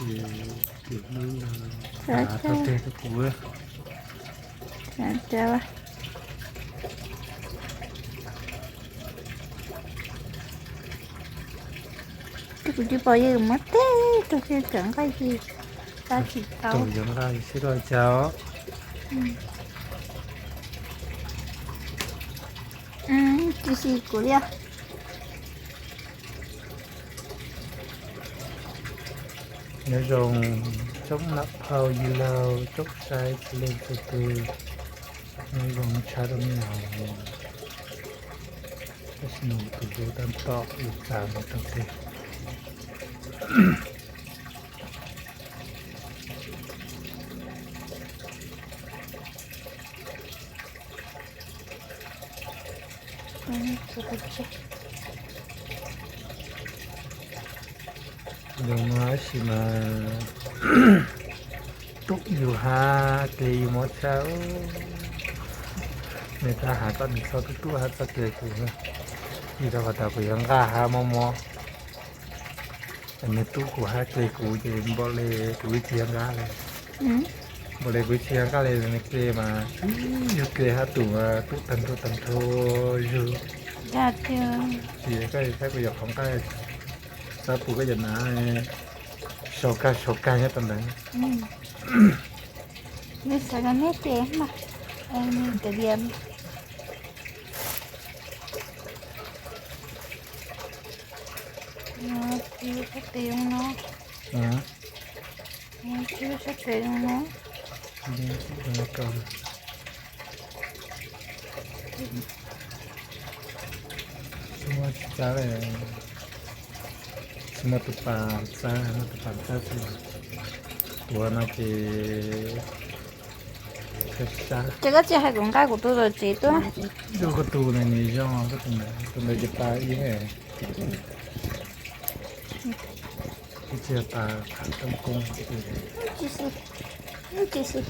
Ces tus hlub no, tau teg rau kuv. Twb kuv tsis pom yus muab teg rau teg cov nqaij ces tab tsis tau. Yog nqaij sib rau cas os. Tsis xis kuv li os. Nyob zoo tsoom nam phauj yawg laug tsoom saib txhua leej txhua tus, nyob zoo tshaj rau me nyuam. Tab sis no tus hlub tab tom lus txav mus rau teg. Yog no tab sis mas tub yus hab tle yus mob tshaj. Nws tab has kom nws txhob tub tub hab txhob tle kuv, vim rau qhov tas kuv yog nqaj hab mob mob. Nws tub kuv hab tle kuv ces npaum li kuv tsis yog nqaj li. Npaum li kuv tsis yog nqaj li, nws tle mas yus tle hab tus mas tub tag nrho tag nrho zug. Tsis koj saib kuv yog qhov nqaj, xav pum koj yog nav sau kag sau kag nyob rau ntawd. Nws xav kom neb tle mas, nws tes diam. Tsis sab tes zoo no. Tsis sab tes zoo no. Tsis muaj tsis txab li, tsis muaj tus pas txab, muaj tus pas txab xwb. Tuav no ces Ces koj tsis hais kuv nqa kuv tus tom tsev tuaj. Koj tus ntawd nws zoo, koj tus ntawd, tus ntawd ces pas ib he. Twb tsis yog pas qhov rooj koob. Tsis xis, tsis xis.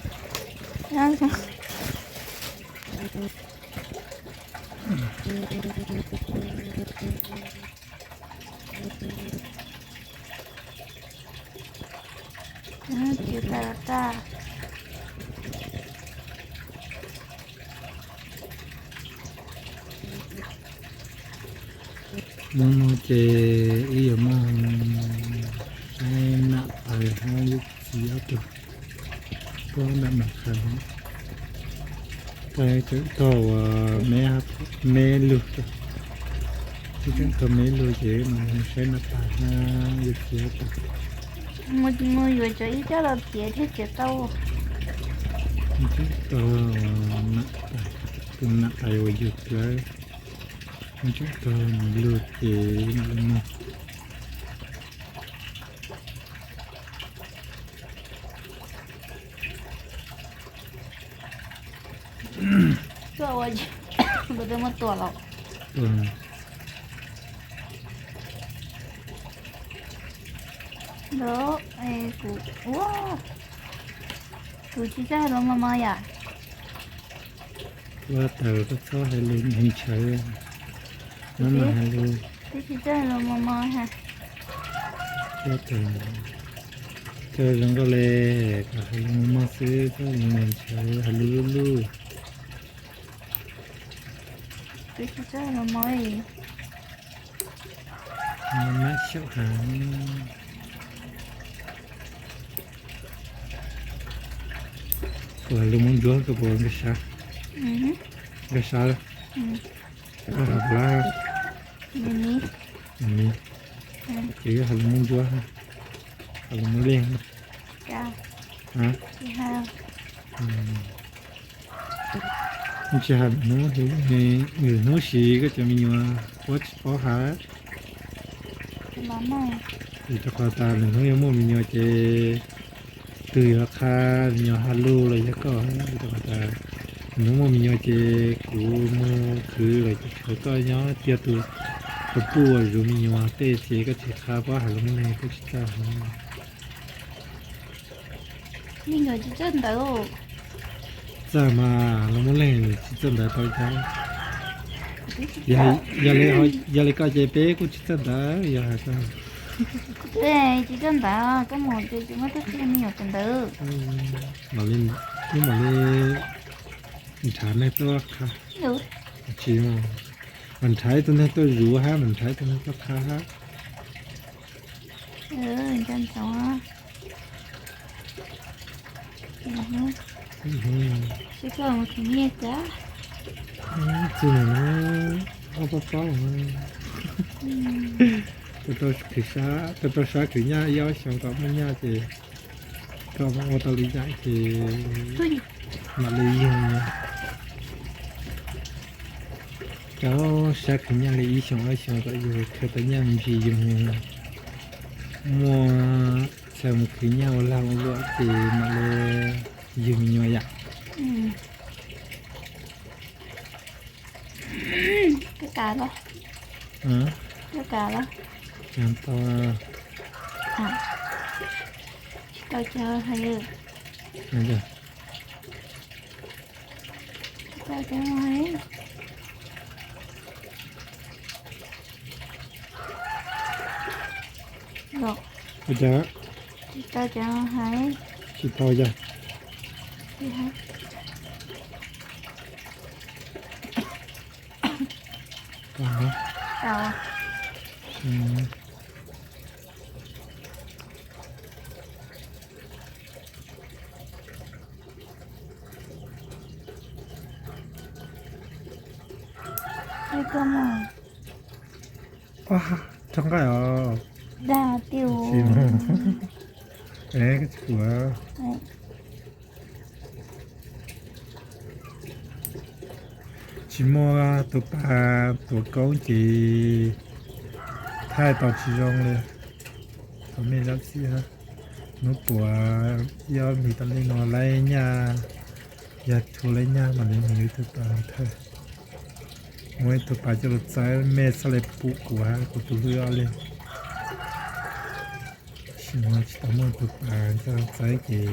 Tsis tas tas. Hnub no ces wb yuav mus saib nam pais hab yawm txiv ob tug puab nram Mes Kas. Pais tseem tog uas me lug, tseem tog me lug ces mas saib nam pais hab yawm txiv ob tug. Mus yuav cov ib coj los tiav thiaj tiav tau. Tseem tog nam pais, tus nam pais uas yug dlawb, tseem tog me lug ces mam li mus. Tuaj ua, kuv twb muab tua los. Ua, kuv, kuv tsis txawj hais lus mos mos yom. Ua tas koj txhob hais lus neeg ntshaw, mab mam hais lus. Twb tsis txawj hais lus mos mos ha. Ua tas, koj zoo nkauj le, kom hais lus mos mos xwb, txhob hais lus neeg ntshaw, hais lus luj luj. Twb tsis txawj hais lus mos mos. Mab xyaum has. Kuv hais lus Moob Ntsuab koj puas nkag siab? Nkag siab lawm. Koj hais lus, ces koj hais lus Moob Ntsuab, hais lus Moob Leeg. Tsis hais lwm hnub, lwm hnub sis koj cov me nyuam puab tsis paub hais. Vim rau qhov tas lwm hnub yuav muaj me nyuam ces twg yuav qha me nyuam, Has Lug los yog koj? Vim rau qhov tas lwm hnub muaj me nyuam ces kuv mus khwv lawm ces tshuav koj nyob, cia tus puj uas zuv me nyuam tej ces koj tsis qha paub hais lus Moob Leeg, koj tsis txawj hais. Me nyuam tsis txawj ntawv. Txawj mas, lus Moob Leeg tsis txawj ntawv tau cas. Yog li koj ces peb kuj tsis txawj ntawv, yog hais koj. Tsis coj ntawd, koj mus ces tsis muaj tub txib me nyuam tus ntawd. Mam li, wb mam li nrhav neeg tuaj qha. Tsis, mas nrhav ib tug neeg tuaj zuv hab, mas nrhav ib tug neeg tuaj qha hab. Nco ntsoov. Sib koj mus khwv nyiaj cas. Tsis, ob pab paub. Koj rau sab khwv nyiaj ib ob xyoos kom muaj nyiaj ces koj mam ua tau li yaam ces mam li yug. Rau sab khwv nyiaj li ib xyoos ob xyoos kom yug khaws tau nyiaj me ntsis yug. Muaj txhaj mus khwv nyiaj ua lag ua luam ces mam li yug me nyuam yom. Koj kam los? Koj kam los? Cas tau? Tsis tau cas hais. Tsis tau cas hais. Los, tsis tau cas hais. Tsis tau cas. Tau. Rau nqaij os. Tsis, koj tsis pum. Tsis muaj tus pas tuav koob ces thaij tau tsis zoo li. Thov mej zam txim. Hnub puav ib ob hlis tas li no laib nyaj, yog txhua laib nyaj mam li mus yuav ib tug pas thaij. Muaj ib tug pas coj los txawb, mej txhaj le pum kuv hab kuv tus hlub ob leeg. Tab sis no tsis tau muaj tus pas coj txawb ces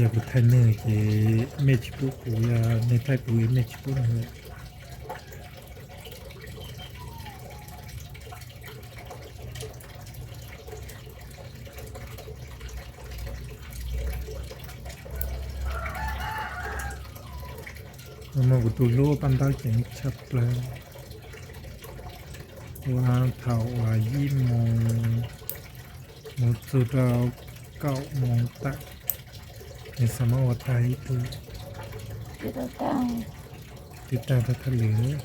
yog kuv thaij nwg ces mej tsis pum kuv, yog nwg thaij kuv mej tsis pum nwg. Muaj kuv tus hlub paj ntaub ceev tshaj plawg. Ua thaum uas yim moos mus txug rau kaum moos tawm, nws xav muab ua tag ib tug. Twb tag rau thaj lwm.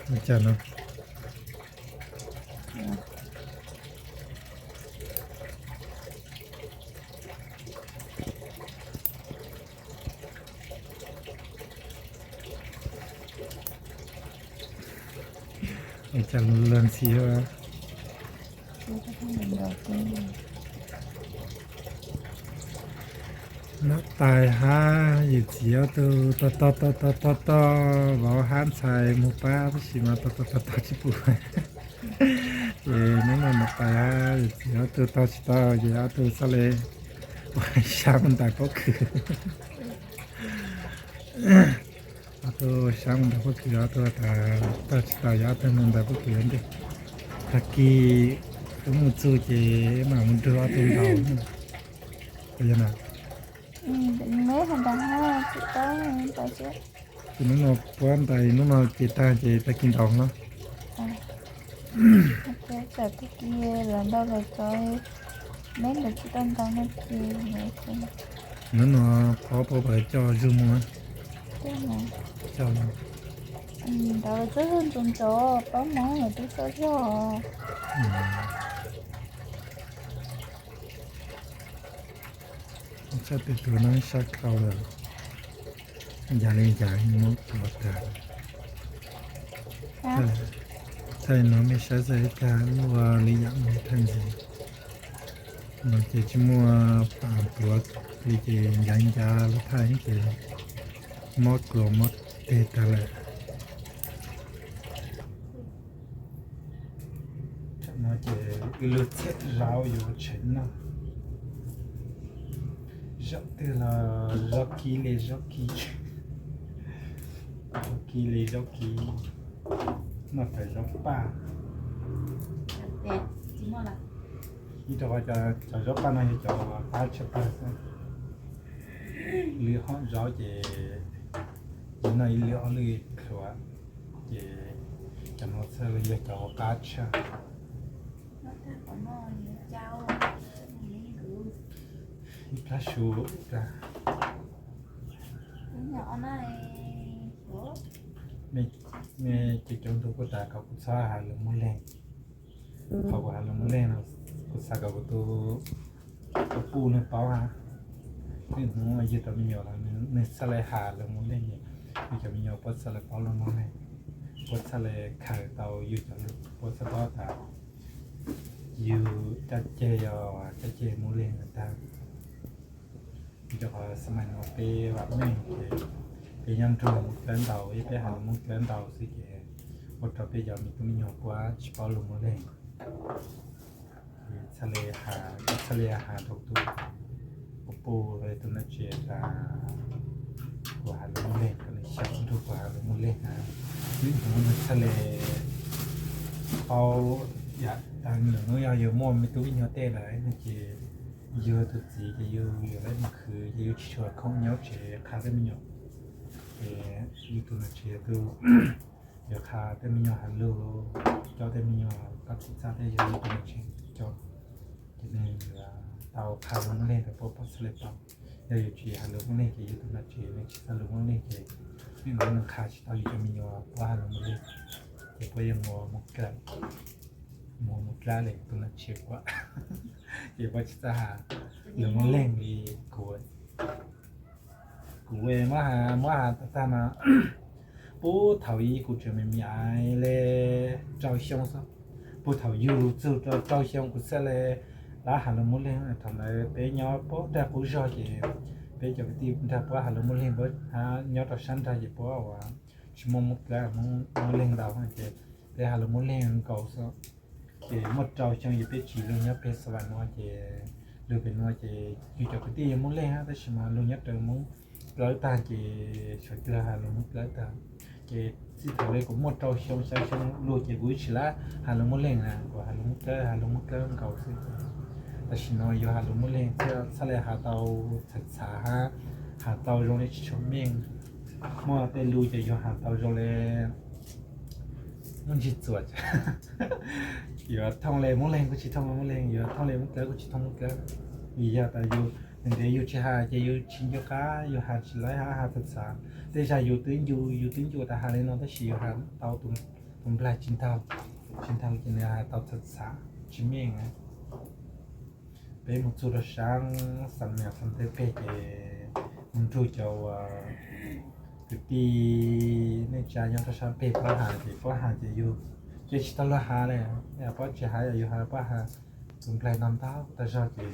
Ua cas no? Ua cas luag ntxhi. Nab tais hab yawm txiv ob tug tog tog tog tog tog tog, vauv hab ntxhais moog pab tab sis mas tog tog tog tog tsis pum. Ces nub no nab tais hab yawm txiv ob tug tog tsis tau ces ob tug txhaj le ua sab mus ntais pob kws. Ob tug sab mus ntais pob kws, ob tug tog tsis tau, yog ob tug mus ntais pob kws ntej. Tag kis wb mus txug ces mam mus nrug ob tug ntaus. Yog na, ces nub no puab ntais, nub no ces tag ces tag kis ntaus no. Tag kis los ntaus los tso, neb ntawd tsis tau ntaus no ces nub no phob puab pab coj zug mus. Coj ntawd txog ntsoov ntsoov pab mov lawm twb txawj zog. Txhaj tes tus no sab khau lawm, ncav li ncav muab tuav tag. Thaij no mej saib xwb tag, ua li yam mej thaij ntxiv. No ces tsis muaj pas tuav li ces ncav ncav lub thaij ces mob kluas mob teg tag lawm. Ces wb lug txhiab zaub yuav tshev noj. Zaub twg los zaub kib li zaub kib, zaub kib li zaub kib, noj tas zaub paj. Ib rau qhov cov zaub paj no yog cov qab tshaj plaws xwb. Lwm hom zaub ces noj ib lwm ob lwm pluav, ces cov no txhaj li yog cov qab tshaj. Ib plab su ib plab. Mej cov caum ntug kuj tas kom kuv txhob has lus Moob Leeg. Qhov kuv has lus Moob Leeg no, kuv xav kom kuv tus, kuv puj nws paub hab. Ib hnub yug tau me nyuam los nws txhaj le has lus Moob Leeg, yug cov me nyuam puab txhaj le paub lus Moob Leeg, puab txhaj le khaws tau yug cov lus, puab txhaj paub tas yug caj ceg, yog caj ceg Moob Leeg tag. Rau qhov xab mais no peb vam meej ces peb nyob nrug Moob Dlawb ntau, peb has lus Moob Dlawb ntau xwb ces ua rau peb cov me tub me nyuam puab tsis paub lus Moob Leeg. Txhaj le has, txhaj le has rau tus puj puj tus nam tsev tas kuv has lus Moob Leeg, kom nws xyaum nrug kuv has lus Moob Leeg hab. Ib hnub nws txhaj le paub, yam tas nws hnub yog yug muaj me tub me nyuam tej lawm no ces yug tus txiv ces yug yuav lawv mus khwv ces yug tsis tshua khoom nyob tsev qha tej me nyuam. Ces yug tus nam tsev tus yuav qha tej me nyuam has lus, coj tej me nyuam kab txig txaj tej yog yug tus nam tsev coj. Ces nws yuav tau qha lus Moob Leeg rau puab, puab txhaj le paub. Yog yug tsis has lus Moob Leeg ces yug tus nam tsev nws tsis txhaj lus Moob Leeg ces ib hnub nws qha tsis tau yug cov me nyuam puab has lus Moob Leeg. Ces puab yuav mus, mus, mus dlab le tus nam tsev puab, ces puab tsis txawj has lus Moob Leeg li kuv. Kuv muab has, muab has tag tag mas puag thaum ub kuv tseem me me aiv le rau xyoo xwb, puag thaum yug txug rau rau xyoo kuv txhaj le lab has lus Moob Leeg. Thaum ntawd peb nyob puag nrag qub zog ces peb cov kwv tij nrag puab has lus Moob Leeg, puab nyob rau sab nrag ces puab ua tsis muaj Moob Dlawb, Moob Leeg ntau ces peb has lus Moob Leeg nkaus xwb. Ces muaj rau xyoo ces peb tsis lug nyob peg Xa Vam nuav ces lug peg nuav ces yug cov kwv tij yog Moob Leeg hab tab sis mas lug nyob rau Moob Dlawb tag ces suav dlawg has lus Moob Dlawb tag. Ces txij thaum le kuv muaj rau xyoo xya xyoo lug ces kuv tsis lab has lus Moob Leeg na, kuv has lus Moob Dlawb, has lus Moob Dlawb nkaus xwb ces tam sim no yug has lus Moob Leeg txhaj le has tau txhav txhav hab has tau zoo le tsis tshua meej. Muaj tej lus ces yug has tau zoo le muaj ntsig txuas, yuav thooj le Moob Leeg kuj tsis thooj Moob Leeg, yuav thooj le Moob Dlawb kuj tsis thooj Moob Dlawb. Vim yog tas yug ntev yug tsis has ces yug tsis ncu qab, yug has tsis laib hab has txhav txhav. Tej zag yug twb ncu, yug twb ncu tas has le nuav tab sis yug has tau tus nplaig tsis ntaug, tsis ntaug ces nws has tau txhav txhav tsis meej na. Peb mus txug rau sab Xam Meem Xam Teb peg ces mus nrug cov kwv tij neej tsa nyob rau sab peg puab has ces puab has ces yug ces tsis tau lug has le, puab tsis has, yog yug has puab has tus nplaig ntaug ntaug tag zog ces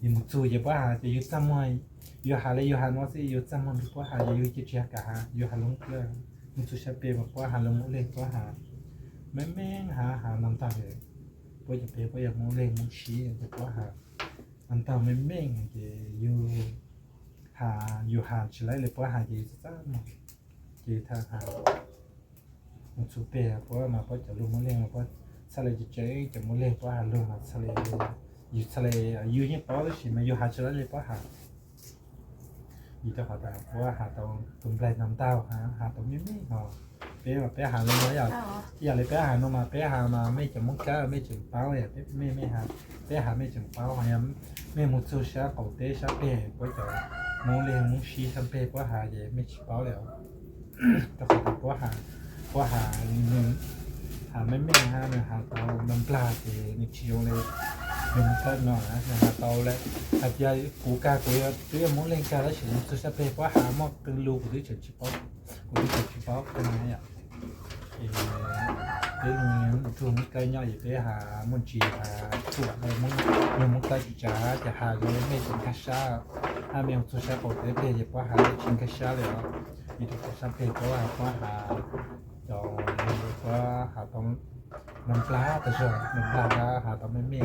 yug mus txug ces puab has ces yug txaj muag, yug has le yug has nuav xwb yug txaj muag nrug puab has ces yug cia tsis has kam has, yug has lub dlawb, mus txug sab peg mas puab has lus Moob Leeg puab has meej meej, has has ntaug ntaug. Puab cov peg puab yog Moob Leeg Moob Sib ces puab has ntaug ntaug meej meej ces yug has, yug has tsis laib le puab has ces yug txaj txaj muag ces yug txhaj has. Mus txug peg puab mas puab cov lus Moob Leeg mas puab txhaj le tseev cov Moob Leeg puab has lug mas txhaj le, yug txhaj le, yug yeej paub tab sis mas yug has tsis laib le puab has. Vim rau qhov tas puab has tau tus nplaig ntaug ntaug, has tau meej meej hos. Peb mas peb has le nuav yom, ib yam li peb has nuav mas peb has mas mej cov Moob Dlawb mej tseem paub, mej, mej has, peb has mej tseem paub hos. Yog mej mus txug sab qaum teb sab peg puab cov Moob Leeg Moob Sib sab peg puab has ces mej tsis paub le. Rau qhov tas puab has, puab has, has meej meej hab nws has tau nplag nplag ces nws tsis zoo le yog Moob Dlawb no, nws has tau le, hais tias kuv kag kuv twb yog Moob Leeg kag tab sis mus txug sab peg puab has muaj qee lus kuv twb tseem tsis paub, kuv twb tseem tsis paub qee yom. Ces peb lug nrug Moob Dlawb nyob ces peb has muaj ntsis has tsuam le Moob, yog Moob Dlawb tsis tsav ces has zoo le mej tseem nkag sab, hab mej mus txug sab qaum teb peg ces puab has le tsis nkag sab le os. Vim rau qhov sab peg puab has, puab has cov, puab has tau Nplag nplag tas zog, nplag nplag has tau me me.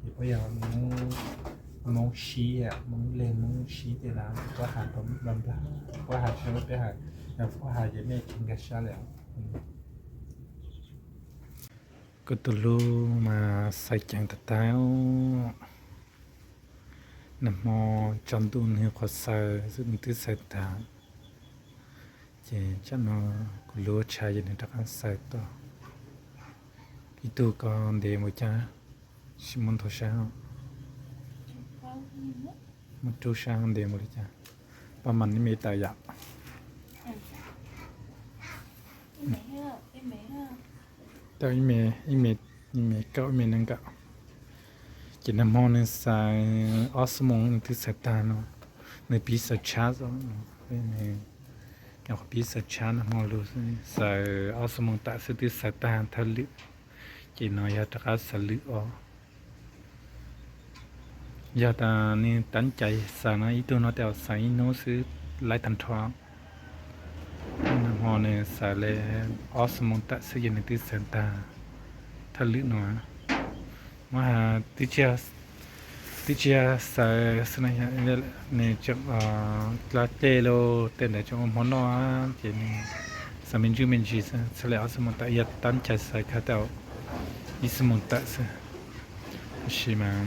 Ces puab yog Hmoob sib, Hmoob Leeg Hmoob sib ces na, puab has tau nplag nplag, puab has tsis, peb has, yog puab has ces mej kheev nkag siab li. Kuv tus hlub mas xaws ceev tag tag. Nag hmo tsaus ntuj nws qhuav xaws xwb, nws twb xaws tag. Ces tsam no kuv hlub tshav ces nws rov qab xaws tod. Ib tug ko ntev npaum cas, sim muab nthuav saib. Muab rub saib ntev npaum li cas. Paj mas ib me tawm yom. Tau ib me, ib me, ib me kaum, ib me nees nkaum. Ces nag hmo nws xaws ob xuab moos nws twb xaws tag no. Nws piv xaws tshab xwb, nws qhov piv xaws tshab nag hmo lug xwb, xaws ob xuab moos tawm xwb twb xaws tag thawj lwm. Ces no yog rov qab xaws lwm os. Yog tas nws tab cais xaws no ib tug no tej zaum xaws ib hnub xwb laib tag nrho. Nag hmo nws xaws li ob xuab moos tawm xwb ces nws twb xaws tag thawj lwm no. Muab has twb tsis yog xaws xwb, nws tseem dla dlej lauj, tej ntawd tseem ua hmo noj ces nws xaws me ntsis me ntsis xwb, txhaj li ob xuab moos tawm, yog tab cais xaws kawg tej zaum ib xuab moos tawm xwb. Tab sis mas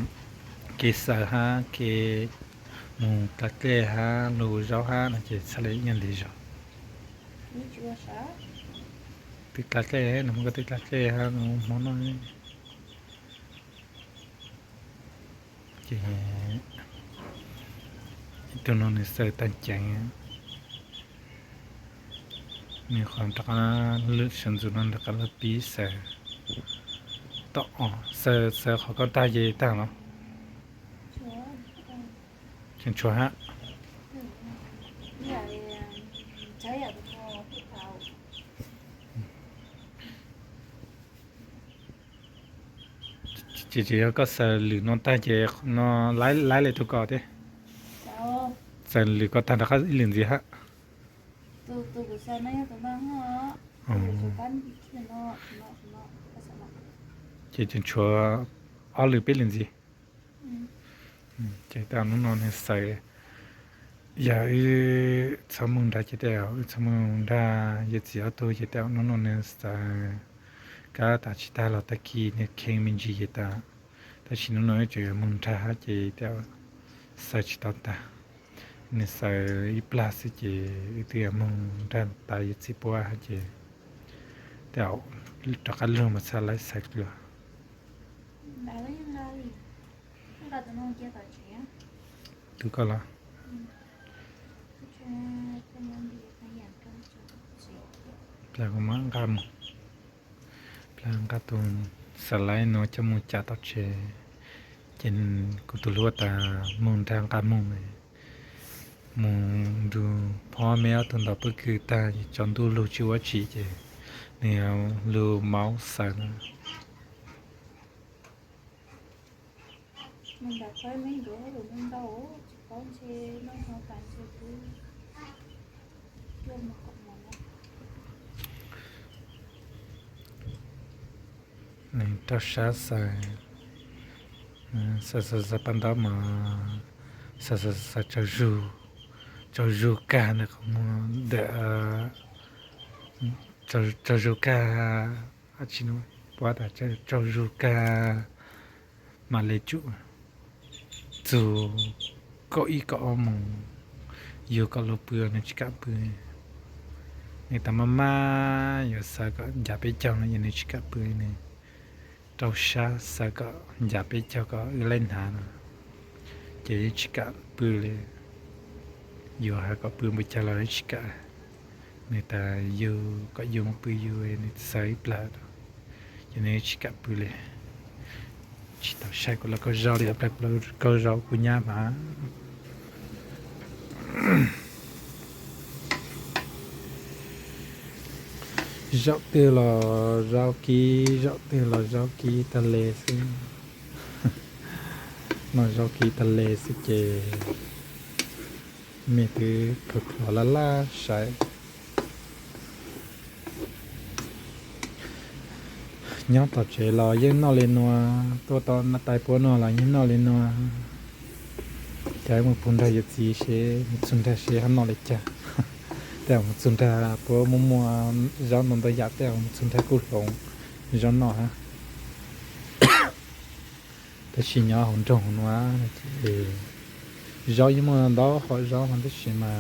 kev xaws hab kev mus dla dlej hab lug zaub hab no ces txhaj li ib nyuag ntev zog. Twb dla dlej, nag hmo koj twb dla dlej hab lug ua hmo noj. Ces ib tug no nws xaws tag ceev, nws qhov rov qab lwm sawv ntxuv no rov qab lug pib xaws tom, xaws, xaws qhov ko tag ces tag los? Tseem tshuav hab. Ces tsis yog koj xaws lwm no tag ces no laib li tug ko thiab. Xaws lwm ko tag rov qab ib lwm ntxiv hab. Ces tseem tshuav ob lwm peb lwm ntxiv. Ces tej zaum hnub no nws xaws, yog wb txhob moog nrag ces tej zaum wb txhob moog nrag, yawm txiv ob tug ces tej zaum hnub no nws xaws kab tas tsis tag los tag kis nws kheev me ntsis ces tas. Tab sis hnub no wb tseem yuav moog nrag hab ces tej zaum xaws tsis tau tag. Nws xaws ib plag xwb ces wb twb yuav moog nrag tas yawm txiv puab hab ces tej zaum rov qab lug mas txhaj laib xaws dlua. Tus ko los? Plag kuv mam nqa mus, plag nqa tus xaws laib no coj mus cav tom tsev, ces kuv tus hlub tas moog nrag nqa moog, mus nrug phob meb ob tug ntaus pob kws tag ces tsaus ntuj lug tsis ua tsi ces nws lug maub xaws no. Nws rau sab xaws, xaws xaws xaws paj ntaub mas xaws xaws xaws tsaug zug, tsaug zug kag ntawm qhov muag ntawm, tsaug zug kag, tsis, puab tas tsaug zug kag mam li tsum. Txug kaum ib kaum ob moos, yug kom luag pw nws tsis kam pw. Nws tas maj maj yuav xaws kom ncav peb caug no ces nws tsis kam pw, nws rau sab xaws kom ncav peb caug kom wb laib hnav no, ces wb tsis kam pw li. Yus hais kom pw npaum cas los wb tsis kam. Nws tas yug kom yus mus pw yus, nws xaws ib plag, ces nws tsis kam pw li. Tsis tau saib kuv los kaug zaub li, plag kuv los kaug zaub kuv nyab mas. Zaum twg los zaub kib, zaum twg los zaub kib tag le xwb. Noj zaub kib tag le xwb ces mej twb plhuav plhuav laj laj saib. Nyob tom tsev los yeej noj li nuav, tuaj tau tais puab nuav los yeej noj li nuav. Cas mus pug nrag yawm txiv seb mus txug nrag seb ho noj li cas. Tej zaum mus txug nrag puab muaj muaj zaub ntau ntau yam, tej zaum mus txug nrag kuj hloov zaub noj hab. Tab sis nyob hauv nroog nuav ces zaub yeej muaj ntau hom zaub no tab sis mas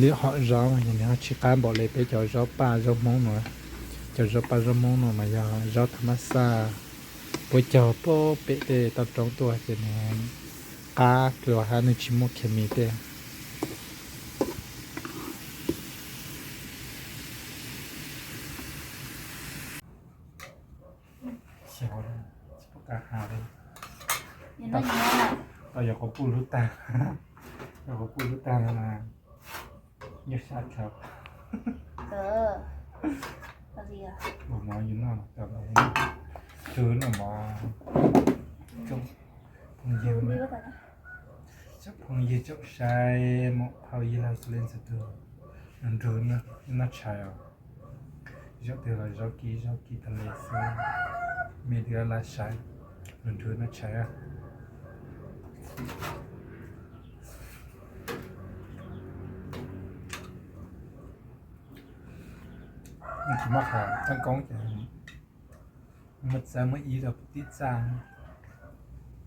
lub hom zaub no yog nws ho tsis qab npaum li peb cov zaub paj zaub Hmoob nuav. Cov zaub paj zaub Hmoob no mas yog zaub tha mab xaj, puab cog puag pem tej toj roob tuaj ces nws qab dlua hab nws tsis muaj khes mis tej. Tsis paub qab has li. Tau yog quas puj lub tag, yog quas puj lub tag no mas yeej sab dhau. Ua mov yus noj tau, tug noj mov, tsoom phooj ywg, tsoom phooj ywg tsoom saib muam phauj yawg laug txhua leej txhua tug, nrug noj tshais os. Zaub twg los zaub kib, zaub kib tag li xwb. Mej twb laj saib, nrug noj tshais. Tsis muaj qhov txheeb koob ces muaj txawb muaj ib rau tib txaj,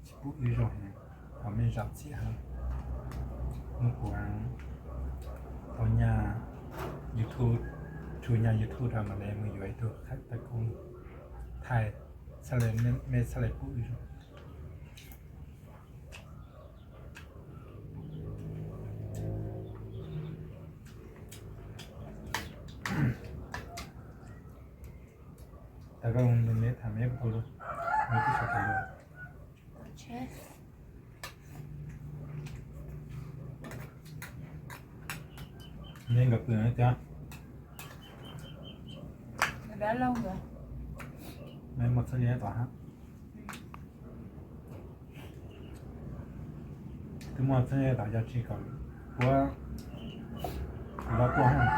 tsis pub wb zoo heev, ho mej zam txim hab. Muab kuv tau nyaj YouTube, tsu nyaj YouTube rau mam li mus yuav ib tug qhaib tawv koob thaij, txhaj le, mej txhaj le pub wb zoo. Tau koj me tham meb puas tau lug, meb twb sau tau lug. Meb nkawd pw no tiag. Meb muaj txheeb ze tom hab. Twb muaj txheeb ze tom yog tsis kom puab lov tuaj hab.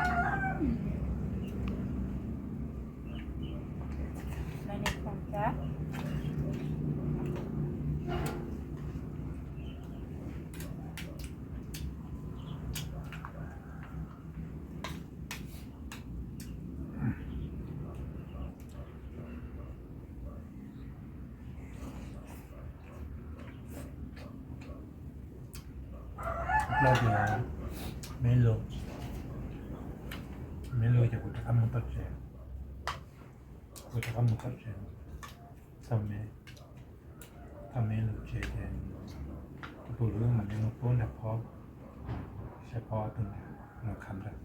Plaub tias meb lug, meb lug ces kuv rov qab mus txog tsev, kuv rov qab mus txog tsev, txog meb, txog meb lug tsev ces kuv tus hlub mam li mus pub nrag phob, saib phob ob tug nrag, mus kham nrag.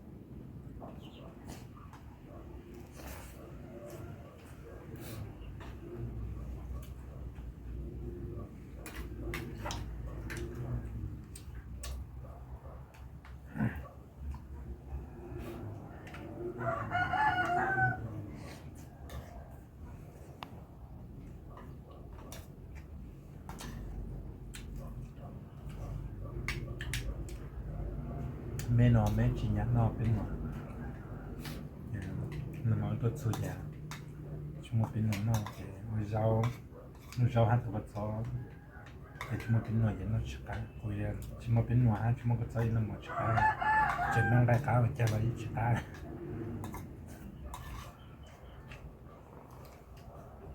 Meb no meb tsis nyiam noj peb nuam, noj no tuaj txhua yam, tsis muaj peb nuam noj ces ua zaub, ua zaub hab tus kua txob, ces tsis muaj peb nuam ces noj tsis qab. Kuv tsis muaj peb nuam hab tsis muaj kua txob es noj mov tsis qab, tseem noj nqaij qab ua cas los yeej tsis qab.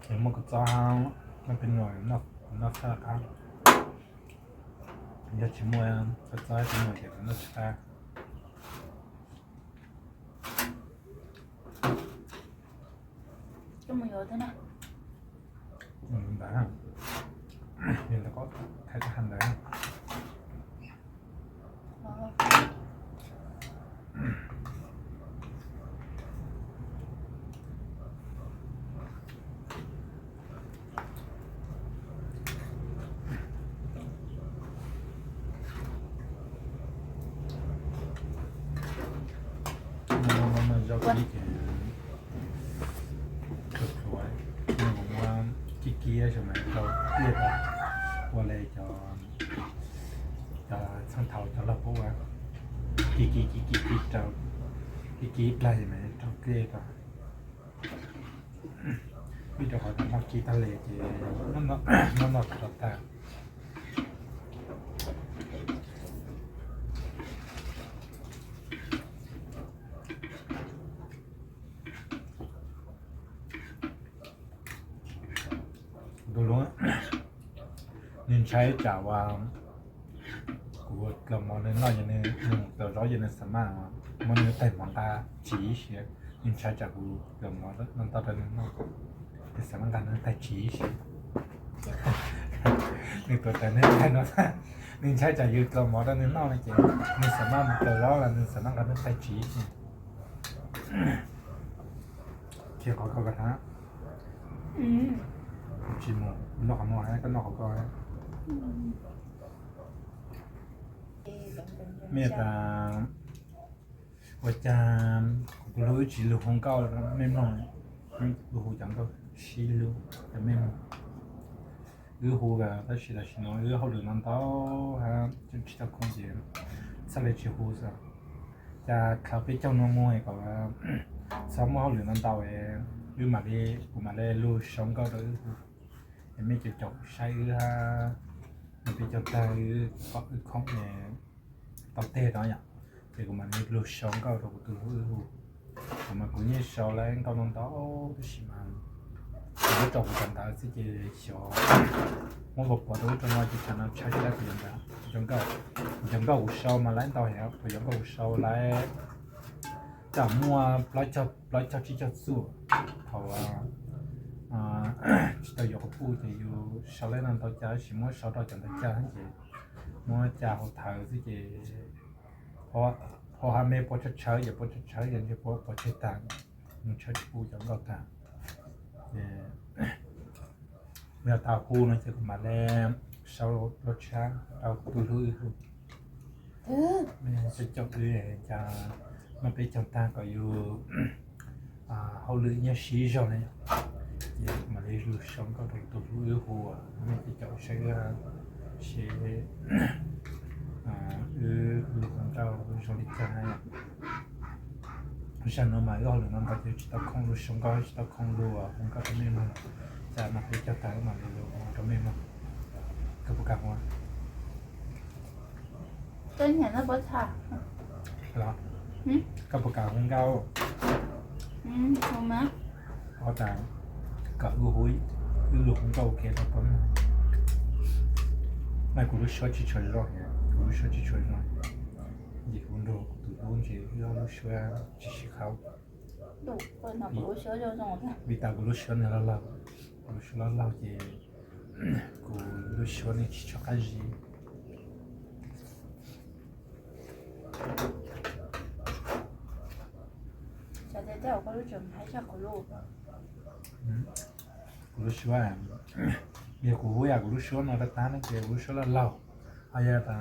Yog muaj kua txob hab noj peb nuam, noj txhaj qab. Yog tsis muaj kua txob peb nuam ces noj tsis qab. Ntawd, ntawd koj thaij tau hab ntawd. Zaub kib ces txhua txhua, nws kuj muab kib kib xwb mas rau tiaj tau, ua li cov, cov txheej thaum cov laug puab ua, kib kib kib kib kib rau, kib kib plag mas rau tiaj tau. Vim rau qhov noj kib tag li ces noj noj tag. Tus hlub, nws ntshai tsam uas kuv dlaus mov nws noj, nws mus dlaus zaub ces nws xa maj muab nws tais mov nqa tsiv ib si. Nws ntshai tsam kuv dlaus mov no ntau rau nws noj, nws xa maj nqa nws tais tsiv ib si. Nws tuav rawv nws tais no, nws ntshai tsam yus dlaus mov rau nws noj no ces nws xa maj mus dlaus zaub los nws xa maj nqa nws tais tsiv ib si. Khiav qhov ko koj hab. Tsis mus noj qhov no, koj noj qhov ko. Mej tas ua cas kuv tus hlub wb tsis lug hu nkauj mej mloog, lug hu cov nkauj sib hlub cov mej mloog. Wb hu tab sis tam sim no wb hauj lwm no ntau hab tsis tau khoom ces txhaj le tsis hu xwb. Cas dlhau peb caug no mus kom txhob muaj hauj lwm no ntau, wb mam li, kuv mam li lug sau nkauj rau wb hu, es mej caum caum saib wb hab. Nws peb caug tag wb kom wb khoom tau teg no yom, ces kuv mam li lug sau nkauj rau kuv tus hlub wb hu. Kuv mas kuv yeej sau lawv nkauj no ntau tab sis mas kuv lub rau kuv cov ntawv xwb ces xyov muab pov pov rau ub rau no ces tsam no tshaib tsis dab kuv cov ntawv, kuv cov nkauj, kuv cov nkauj kuv sau mas lawv ntau heev, kuv cov nkauj kuv sau lawv tam muaj plaub caug tsib caug txuam. Thaum tsis tau yuav quas puj ces yus sau lawv no ntau cas tab sis muab sau rau cov ntawd cas ces muab cas hauv thawv xwb ces hauv hab me puas tshawb tshawb ces puas tshawb tshawb ces ntshe puas puas tseg tag, mus tshawb tsis pub cov nkauj tag. Ces yog tas hu no ces kuv mam li sau lub tshab rau kuv tus hlub wb hu. Mej caum caum wb cas noj peb caug tag kom yus hauj lwm nyob sib zog ne, ces mam li lug sau nkauj rau kuv tus hlub wb hu. Mej caum caum saib wb, seb wb lug hu nkauj zoo li cas. Zag no mas wb hauj lwm no ntau ces tsis tau khoom lug sau nkauj, tsis tau khoom lug hu nkauj rau mej mloog. Cas noj peb caug tag wb mam li lug hu rau mej mloog. Koj puas kam hu? Koj puas kam hu nkauj? Ua tas kom wb hu, wb lug hu nkauj ua ke rau koj mloog. Mas kuv lub suab tsis tshua zoo, kuv lub suab tsis tshua zoo, ces kuv nrug kuv tus hlub ntshe wb lub suab tsis sib qhau. Vim tas kuv lub suab nws loj laug, kuv lub suab loj laug ces kuv lub suab nws tsis tshua qab zib. Kuv lub suab, yog kuv hu yam kuv lub suab no rau tag no ces kuv lub suab loj laug, ho yog tas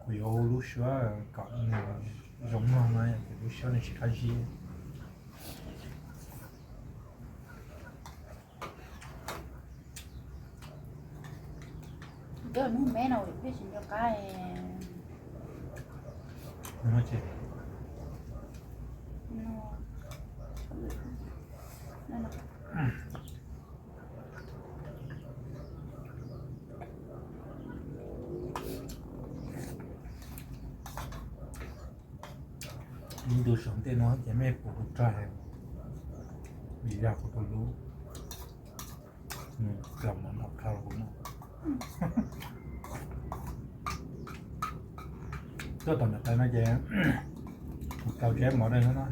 kuv yuav hu lub suab kom nws zoo mloog no ces lub suab nws tsis qab zib. Nws muaj tsev. Ib ntu saum ntej no ces mej pum kuv rog, vim yog kuv tus hlub nws dlaus mov npaum kawg kuv no. Tuaj tom niam tais no ces kuv dlaus tsis mov dab no,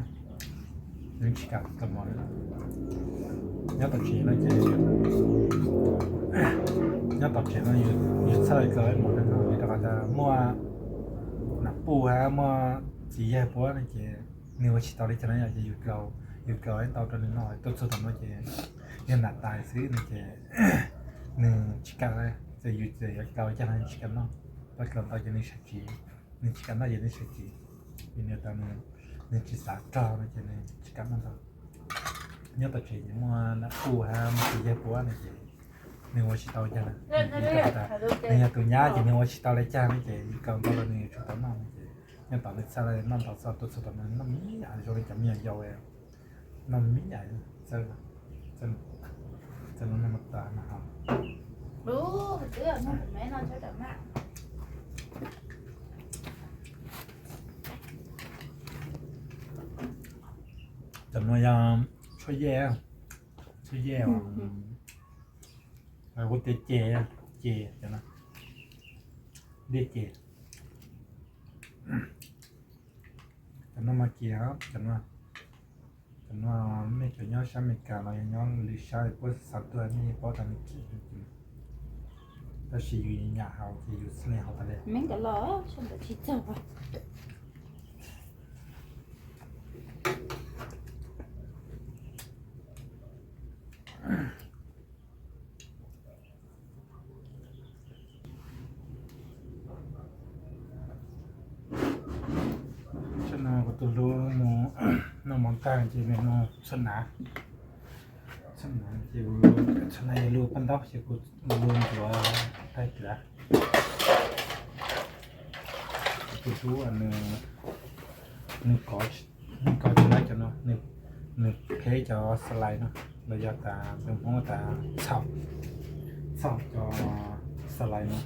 nws tsis kam dlaus mov li. Nyob tom tsev no ces, nyob tom tsev no yus txhaj dlaus mov dab no vim rau qhov tas muaj nam puj hab muaj txiv yaig puab no ces nws ua tsis tau li cas no yom, ces yus dlaus, yus dlaus ib ntau rau nws no. Tuaj txug tom no ces yog nam tais xwb no ces nws tsis kam, txawm yus txawm yuav dlaus li cas los nws tsis kam noj. Tuaj dlaus ntau ces nws sawv tsev, nws tsis kam noj ces nws sawv tsev, vim nws tas nws tsis xav rog no ces nws tsis kam noj ntau. Nyob tom tsev ces muaj nam puj hab muaj txiv yaig puab no ces nws ua tsis tau li cas na. Nws yog tus nyab ces nws ua tsis tau li cas no ces yus dlaus ntau los nws yuav tsum tau noj no ces nyob tom nws txhaj li noj ntau, txog tuaj txug tom no noj me nyuam zoo li cov me nyuam yaus, noj me nyuam txawj. Cov no yog tshuaj yej, tshuaj yej os. Kuv tias ces, ces cov no, dej ces. Cov no mas kiag, cov no, cov no nej cov nyob sab Amelikas los yog nyob lwm sab puab xa tuaj nej paub tas nws kim. Tab sis yus nyam haus ces yus txhaj le haus tas li. Tsam no kuv tus hlub mus noj mov tag ces nws mus txhua hnav, txhua hnav ces txhua hnav yog lug paj ntaub ces kuv lug ntxuav taig plav. Kuv tus hlub nws, nws kov, nws kov tsis laib cov no, nws phem cov xalais no, los yog tas peb Hmoob tas txhaum, txhaum cov xalais no.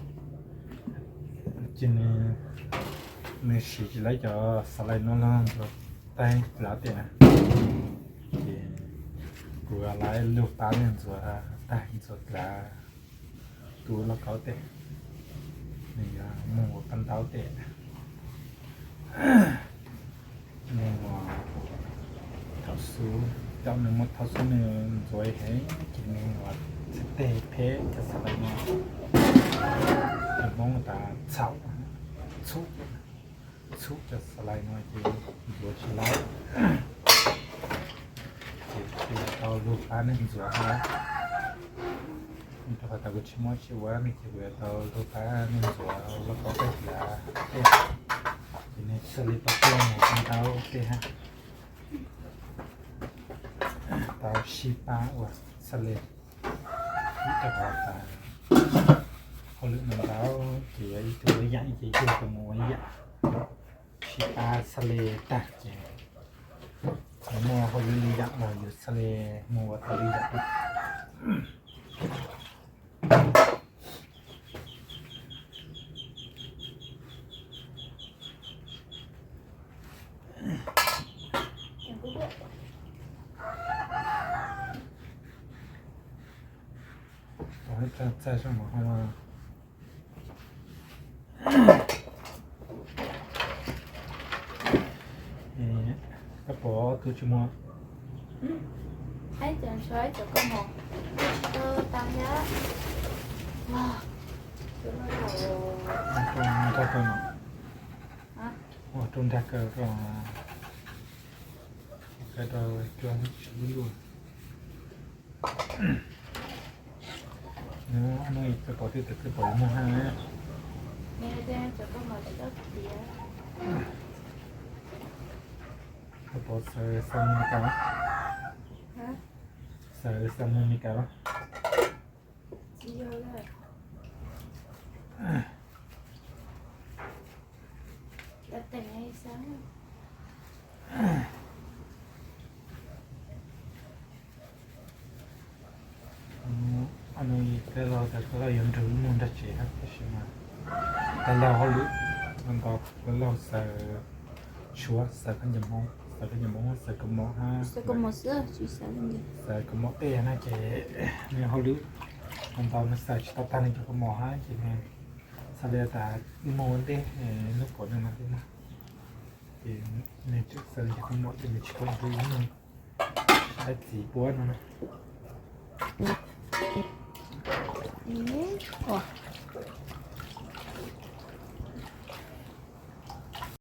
Ces nws siv tsis laib cov xalais no los ntxuav taig plav tej na. Ces kuv lawv lug pab nws ntxuav taig ntxuav plav tu lauj kaub tej, nws yuav mus ua paj ntaub tej. Nws mus thaum xub, cov nws muaj thaum xub nws ntxuav heev ces nws ua txhais teg phem cov xalais no. Cov Hmoob tas txhaum, txhum, txhum cov xalais no ces ntxuav tsis laib. Ces kuv yuav tau lug pab nws ntxuav na. Rau qhov tas kuv tsis muaj tsis ua ne ces kuv yuav tau lug pab nws ntxuav lauj kaub taig plav tej, ces nws thiaj li tau tuaj mus paj ntaub tej hab. Tau sib pab ua xab le, ib rau qhov tas hauj lwm ntau ntau ces yog ib tug ua yaam ces yug tau mus ua yaam, sib pab xab le tag ces muaj hauj lwm li yaam los yus xab le mus ua tau li yaam. Txaij zog mas ho koj pom tub tsis muag. Nrog kawg no, ua rau nrog kawg rau, kawg rau tsis lub luj. Nws koj pom twb tawm koj pom muag hab. Koj pom xaws xa mus Meskas los? Xaws xa mus Meskas los? Koj laug tas koj yuav nrug wb mus nrog tsev hab, tab sis mas koj laug hauj lwm ntau, koj laug xaws tshuab, xaws khaub ncaws Hmoob, xaws khaub ncaws Hmoob, xaws kaus mom hab, xaws kaus mom tej na ces nws hauj lwm ntau, nws xaws tsis tau tag nws cov kaus mom hab ces nws xaws li tas wb mus ua ntej, hnub kaum nws mas twb mus. Ces nws tseem xaws li cov kaus mom ces nws tsis tau nrug wb mus saib txiv puab no na.